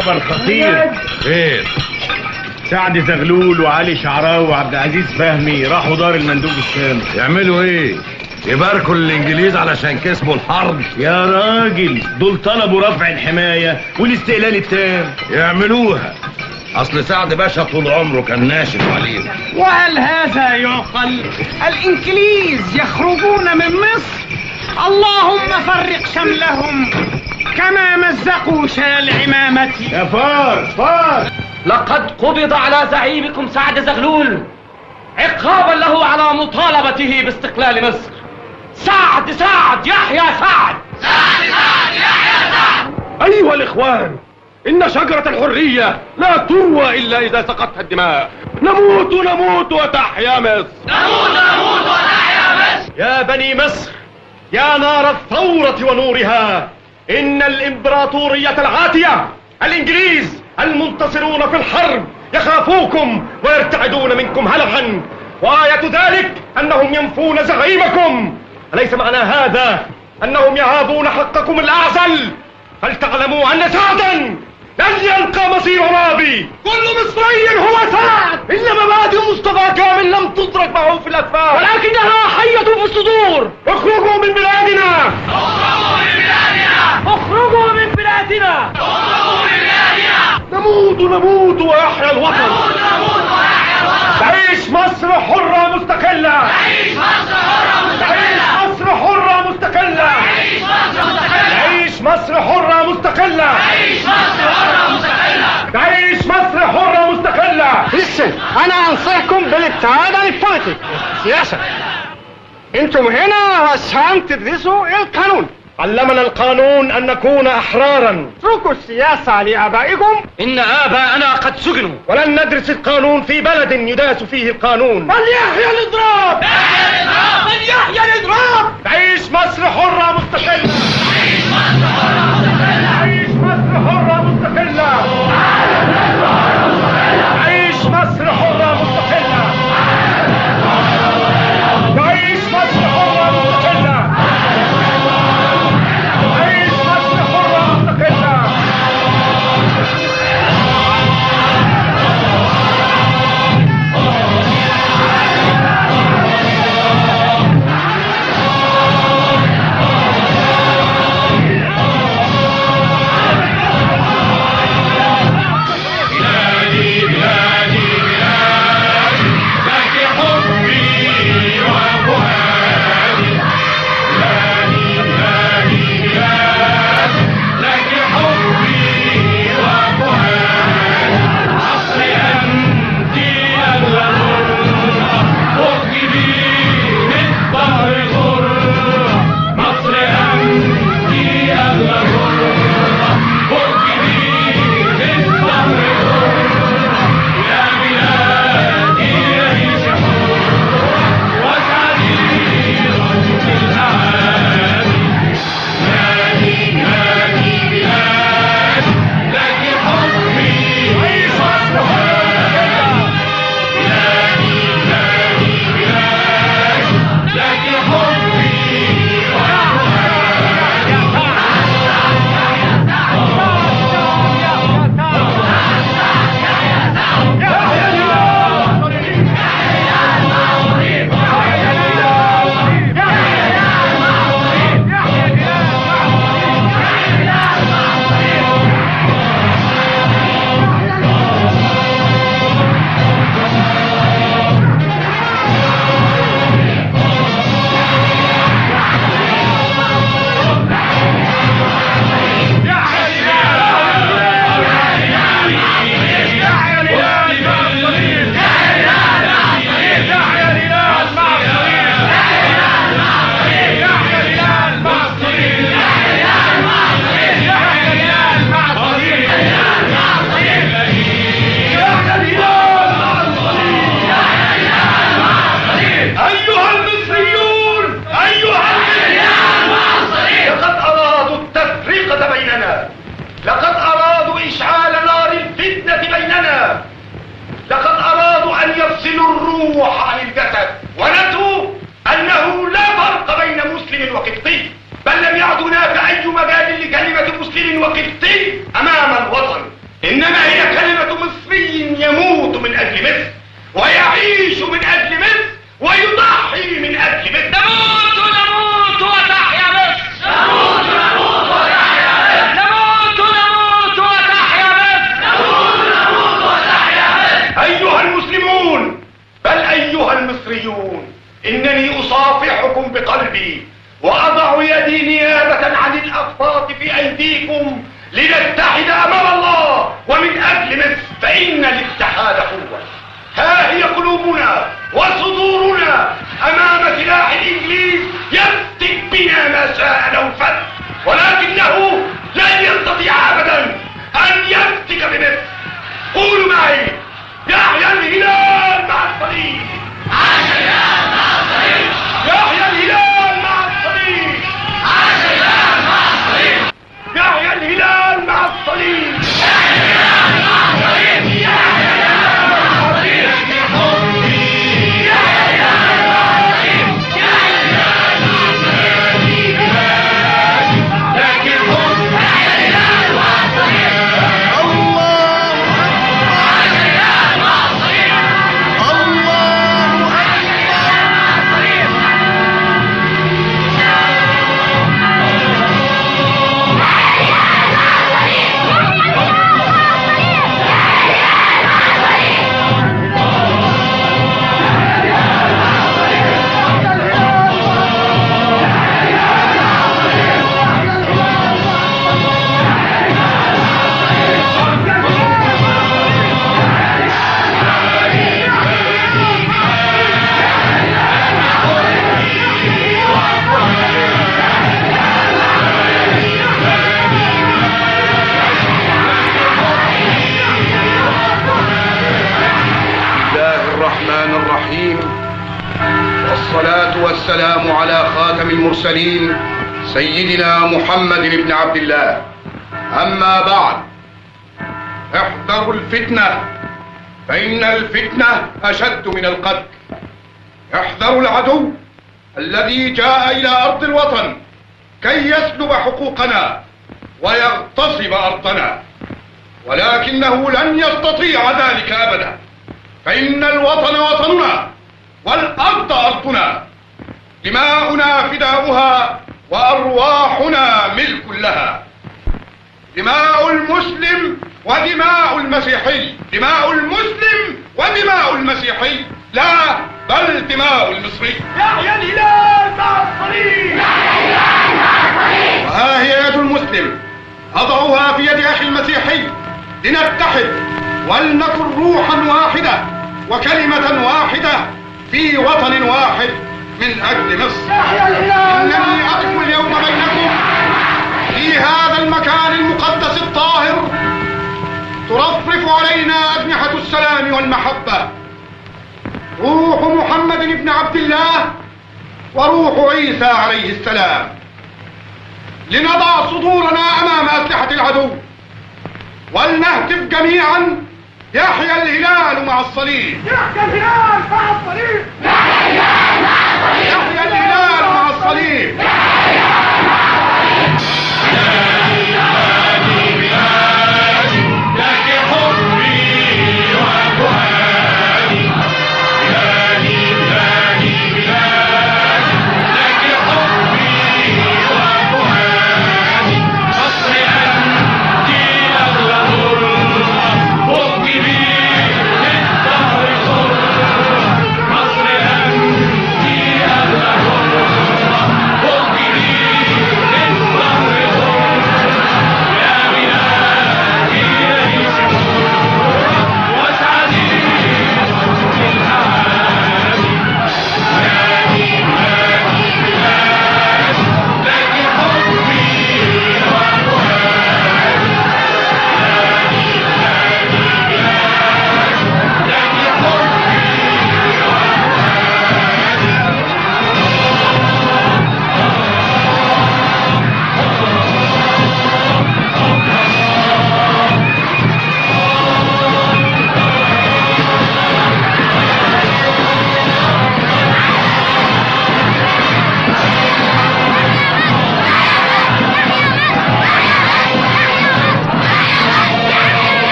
خبر خطير. خير؟ سعد زغلول وعلي شعراوي وعبد العزيز فهمي راحوا دار المندوب السامي. يعملوا ايه؟ يباركوا للانجليز علشان كسبوا الحرب؟ يا راجل، دول طلبوا رفع الحماية والاستقلال التام. يعملوها، اصل سعد باشا طول عمره كان ناشف عليهم. وهل هذا يعقل؟ الانجليز يخرجون من مصر؟ اللهم فرق شملهم كما مزقوا شال عمامتي. يا فار فار، لقد قبض على زعيمكم سعد زغلول عقابا له على مطالبته باستقلال مصر. سعد سعد يحيى سعد، سعد سعد يحيى سعد. أيها الإخوان، إن شجرة الحرية لا تروى إلا إذا سقطها الدماء. نموت نموت وتحيا مصر، نموت نموت وتحيا مصر. يا بني مصر، يا نار الثورة ونورها، إن الإمبراطورية العاتية الإنجليز المنتصرون في الحرب يخافوكم ويرتعدون منكم هلعا، وآية ذلك أنهم ينفون زعيمكم. أليس معنى هذا أنهم يهابون حقكم الأعزل؟ هل تعلموا أن سعدا لن يلقى مصير رابي؟ كل مصري هو سعد. إن مبادئ مصطفى كامل لم تدرك معه في الأكفان، ولكنها حية في الصدور. اخرجوا من بلادنا، اخرجوا من بلادنا، اخرجوا من بلادنا، اخرجوا من بلادنا. نموت نموت ويحيا الوطن، نموت نموت ويحيا الوطن. تعيش مصر حرة مستقلة، تعيش مصر حرة مستقلة، تعيش مصر حرة مستقلة، تعيش مصر مستقلة، تعيش مصر حرة مستقلة، تعيش مصر حرة مستقلة، تعيش مصر حرة مستقلة. Listen، أنا أنصحكم بالابتعاد عن ال politic، السياسة. أنتم هنا عشان تدرسوا القانون. علمنا القانون أن نكون أحرارا. اتركوا السياسة لآبائكم، إن آباءنا قد سجنوا. ولن ندرس القانون في بلد يداس فيه القانون. فليحيا الإضراب، فليحيا الإضراب. تعيش مصر حرة مستقلة، تعيش مصر حرة مستقلة، تعيش مصر حرة مستقلة، تعيش مصر حرة مستقلة، تعيش مصر حرة مستقلة، تعيش مصر حرة مستقلة. الروح عن الجسد، ونسوا أنه لا فرق بين مسلم وقبطي، بل لم يعد هناك أي مجال لكلمة مسلم وقبطي أمام الوطن. إنما هي كلمة مصري يموت من أجل مصر، ويعيش من أجل مصر، ويضحي من أجل مصر. نموت نموت وتحيا مصر، نموت نموت وتحيا مصر، نموت نموت وتحيا مصر، نموت نموت وتحيا مصر. أيها المسلمون، بل أيها المصريون، إنني أصافحكم بقلبي وأضع يدي نيابة عن الأقباط في أيديكم لنتحد أمام الله ومن أجل مصر، فإن الاتحاد قوة. ها هي قلوبنا وصدورنا أمام سلاح الإنجليز يفتك بنا ما شاء لو فت، ولكنه لن يستطيع أبدا أن يفتك بمصر. قولوا معي: يحيى الهلال مع الصليب، عاش الهلال مع الصليب، يحيى الهلال مع الصليب، عاش الهلال مع الصليب، يحيى الهلال مع الصليب، يحيى الهلال مع الصليب، يحيى الهلال مع الصليب، يحيى الهلال مع الصليب، يحيى الهلال مع الصليب، لكن حب يحيى الهلال مع الصليب. الله أكبر، عاش الهلال مع الصليب، الله أكبر، مع الصليب. الله الرحمن الرحيم، والصلاة والسلام على خاتم المرسلين سيدنا محمد بن عبد الله. أما بعد، احذروا الفتنة، فإن الفتنة أشد من القتل. احذروا العدو الذي جاء إلى أرض الوطن كي يسلب حقوقنا ويغتصب أرضنا، ولكنه لن يستطيع ذلك أبدا، فإن الوطن وطننا والأرض أرضنا، دماؤنا فداؤها وأرواحنا ملك لها. دماء المسلم ودماء المسيحي، دماء المسلم ودماء المسيحي، لا بل دماء المصري. يحيى الهلال مع الصليب، وها هي يد المسلم أضعها في يد أخي المسيحي لنتحد ولنكن روحا واحدة وكلمة واحدة في وطن واحد من أجل مصر. إنني أقف اليوم بينكم في هذا المكان المقدس الطاهر، ترفرف علينا أجنحة السلام والمحبة، روح محمد بن عبد الله وروح عيسى عليه السلام، لنضع صدورنا أمام أسلحة العدو ولنهتف جميعا: يحيى الهلال مع الصليب، يحيى الهلال مع الصليب، يحيى الهلال مع الصليب.